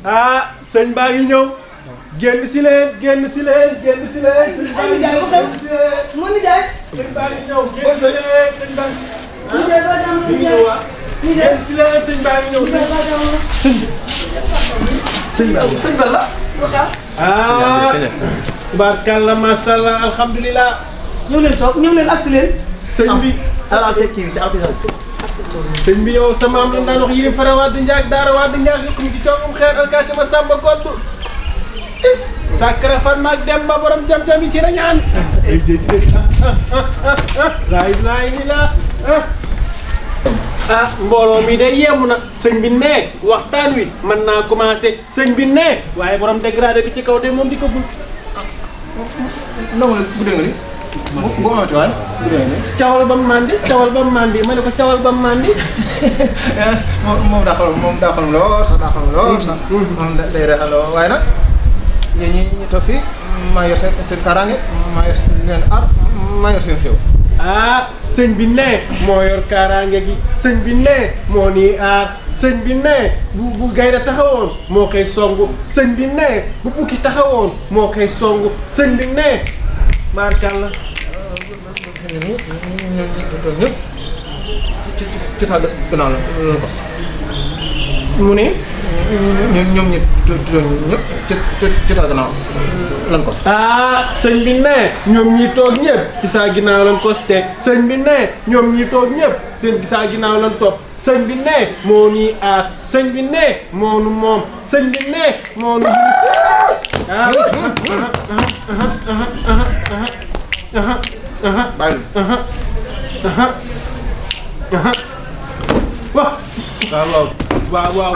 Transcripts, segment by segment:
ah sëñ baa ngi ñëw. génn si leen génn si leen génn si leen. ay nijaay bu xew mu nijaay. sëñ baa ngi ñëw génn si leen sëñ baa ngi. nijaay ba jàmm nijaay. génn si leen sëñ baa ngi ñëw sëñ. sëñ ba la. ah. tubaarkàlla macha allah alhamdulilah. ñëw leen toog ñëw leen agsi leen. sëñ bi. sëñ bi yow sama am lañ daan wax yéen fara waat di njaag daara waat di njaag yëpp ñu ci coogum xeer alkaati ma sàmba koddu is sàkkara fan maag dem ba borom jam-jam yi ci rañaan ay jéegi laay ni la ah mbooloo mi day yemu na sëñ bi nee waxtaan wi mën naa commencé sëñ bi nee waaye borom dégradé bi ci kaw de moom di ko bul non bu dee nga ni bu amati waay bu dee nga ni cawal ba mu mandi cawal ba mu mandi ma ne ko cawal ba mu mandi moom daa xolam lool sax daa xolam lool sax moom day reexaloo waaye nag ñi toog fii maa yor seen kaaraange maa yor leen aar maa yor seen xew ah sëñ bi nee moo yor kaaraange gi sëñ bi nee moo nii aar sëñ bi nee bu gaynde taxawoon moo koy songu sëñ bi nee bu bukki taxawoon moo koy songu sëñ bi nee barkalla ñëpp ci sa gannaaw la loolu kos mu ne ñoom ñëpp ci sa gannaaw lan kos ah sëñ bi nee ñoom ñi toog ñëpp ci saa ginnaaw lan kos te sëñ bi nee ñoom ñi toog ñëpp seen ci saa ginnaaw lan topp sëñ bi nee moo nii aar sëñ bi nee moo nu moom sëñ bi nee moo nu bàyyi waaw waaw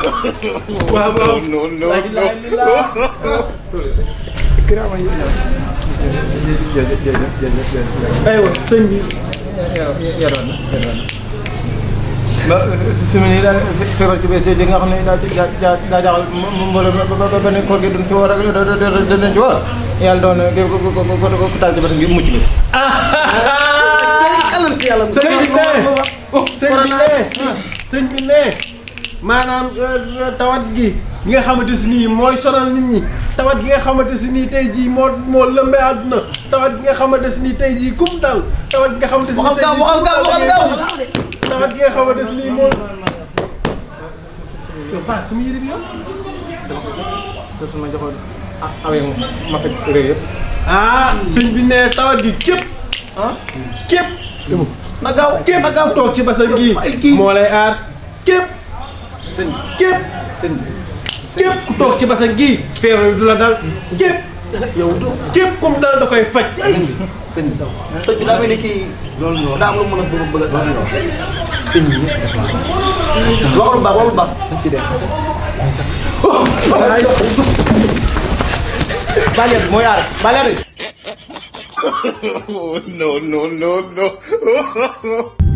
aywa sëñ bi yaroon ba fi mu ne daal feebar ci bees jooju nga xam ne daa jaaxal mbooloo ba benn koor gi duñ ci woor ak dañ ci woor yàlla doon ko taal ci bés bi mucc bi sëñ bi ne maanaam tawat gi nga xamante si nii mooy sonal nit ñi tawat gi nga xamante si nii tey jii moo lëmbee àdduna tawat gi nga xamante si nii tey jii kum dal tawat gi nga xamante si nii tey jii tawat gi nga xamante si nii moo yow ba sama yére bi yow te su ma joxoon awee ma fekk réew yëpp ah sëñ bi ne tawat gi képp képp na gaaw képp toog ci basal gii moo lay aar képp képp képp ku toog ci basal gii feebar bi du la dal képp yow képp comme dal da koy faj sëñ bi daa mel ni kii loolu daa am lu mën a bëgg a sax sëñ bi waxul baax waxul baax dañ fi def baleer bi moo yaare baleer bi no.